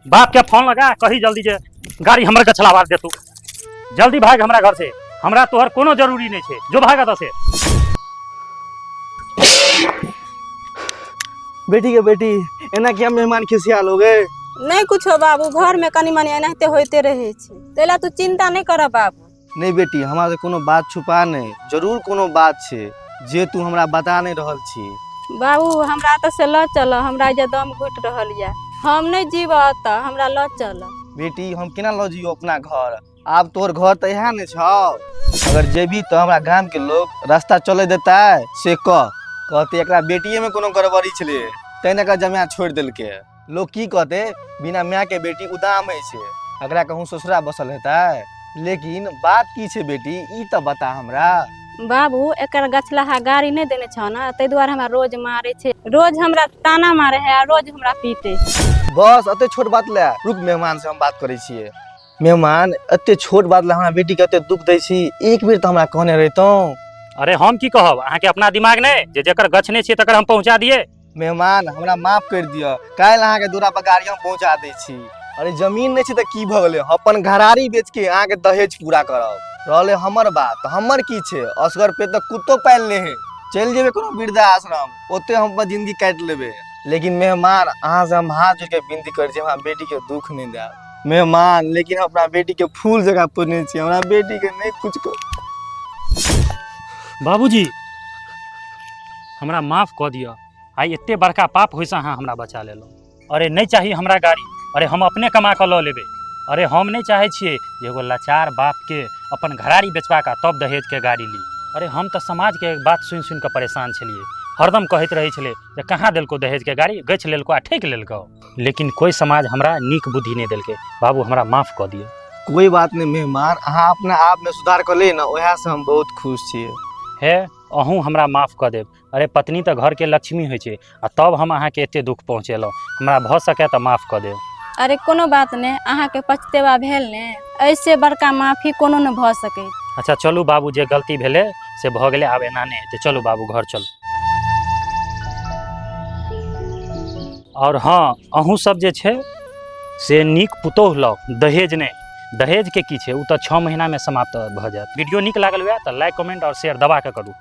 बाप के फोन लगा, कही जल्दी जे गाड़ी हमर गछला आवाज देतू। जल्दी भाग हमरा घर से, हमरा तोहर कोनो जरूरी नहीं छे, जो भाग एतऽ से। बेटी के बेटी, एना किया मेहमान खिसिया लोगे? नहि कुछो बाबू, घर में कनी मनी एनाहिते होइते रहै छै, ताहि लए तू चिंता नहि कर बाबू। नहि बेटी, हमरा से कोनो बात छुपा नहि, जरूर कोनो बात छै जे तू हमरा बता नहि रहल छी। बाबू, हमरा एतऽ से लऽ चल, हमरा जे दम घुटि रहल यऽ, हम नहि जीब एतऽ, हमरा लऽ चल। बेटी, हम केना लऽ जइयौ अपना घर? आब तोहर घर तऽ इएह ने छौ। अगर जेबही तऽ हमरा गामके लोग रास्ता चलै देतै से कह? कहते एकरा बेटिएमे कोनो गड़बड़ी छलै, तैँ ने एकरा जमाए छोड़ि देलकै। लोग की कहते? बिना मायके बेटी उदाम होइ छै, एकरा कहूँ ससुरा बसल हेतै? लेकिन बात की छै बेटी, ई तऽ बता हमरा। बाबू, एकर गछलाहा गाड़ी नहि देने छौ ने, ताहि दुआरे हमरा रोज मारै छै, रोज हमरा ताना मारै है आ रोज हमरा पीटे। बस एते छोट बात लए? रुक, मेहमान से हम बात करै छियै। मेहमान, एते छोट बात लए हमरा बेटीके एते दुख दै छी? एक बेर तऽ हमरा कहने रहितहुँ। अरे हम की कहब? अहाँके अपना दिमाग नहि जे जकर गछने छियै तकर हम पहुँचा दियै? मेहमान, हमरा माफ करि दिअ। काल्हि अहाँके दूरा पर गाड़ी हम पहुँचा दै छी। अरे जमीन नहि छै तऽ की भऽ गेलै? हम अपन घरारी बेचके अहाँके दहेज पूरा करब। रहलै हमर बात, तऽ हमर की छै? असगर पे तऽ कुत्तो पालि ले है। चलि जेबै कोनो वृद्धाश्रम, ओते हम अपन जिंदगी काटि लेबै। लेकिन मेहमान, अहाँसँ हम हाथ जोड़िके विनती करै छी, हमरा बेटीके दुख नहि देब मेहमान। लेकिन हम अपना बेटीके फूल जकाँ पुजने छी, हमरा बेटीके नहि कुछ कर। बाबूजी, हमरा माफ कऽ दिअ। आइ एते बड़का पाप होइसँ अहाँ हमरा बचा लेलहुँ। अरे नहि चाही हमरा गाड़ी, अरे हम अपने कमा कऽ लऽ लेबै। अरे हम नहि चाहै छियै जे एगो लाचार बापके अपन घरारी बेचबा कऽ तब दहेजके गाड़ी ली। अरे हम तऽ समाजके बात सुनि सुनि कऽ परेशान छलियै। हरदम कहैत रहै छलै जे कहाँ देलकौ दहेजके गाड़ी, गछि लेलकौ आ ठकि लेलकौ। लेकिन कोइ समाज हमरा नीक बुद्धि नहि देलकै। बाबू, हमरा माफ कऽ दिअ। कोइ बात नहि मेहमान, अहाँ अपना आपमे सुधार कऽ ले ने, उएहसँ हम बहुत खुश छियै। हे, अहूँ हमरा माफ कऽ देब। अरे पत्नी तऽ घरके लक्ष्मी होइ छै, आ तब हम अहाँके एते दुख पहुँचेलहुँ। हमरा भऽ सकै तऽ माफ कऽ देब। अरे कोनो बात नहि, अहाँके पछतेवा भेल ने, एहिसँ बड़का माफी कोनो नहि भऽ सकै। अच्छा चलू बाबू, जे गलती भेलै से भऽ गेलै, आब एना नहि हेतै। चलू बाबू, घर चलू। आओर हँ, अहूँ सब जे छै से नीक पुतोहु लाउ, दहेज नहि। दहेजके की छै, ओ तऽ 6 महीनामे समाप्त भऽ जायत। वीडियो नीक लागल हुए तऽ लाइक, कमेंट आओर शेयर दबा कऽ करू।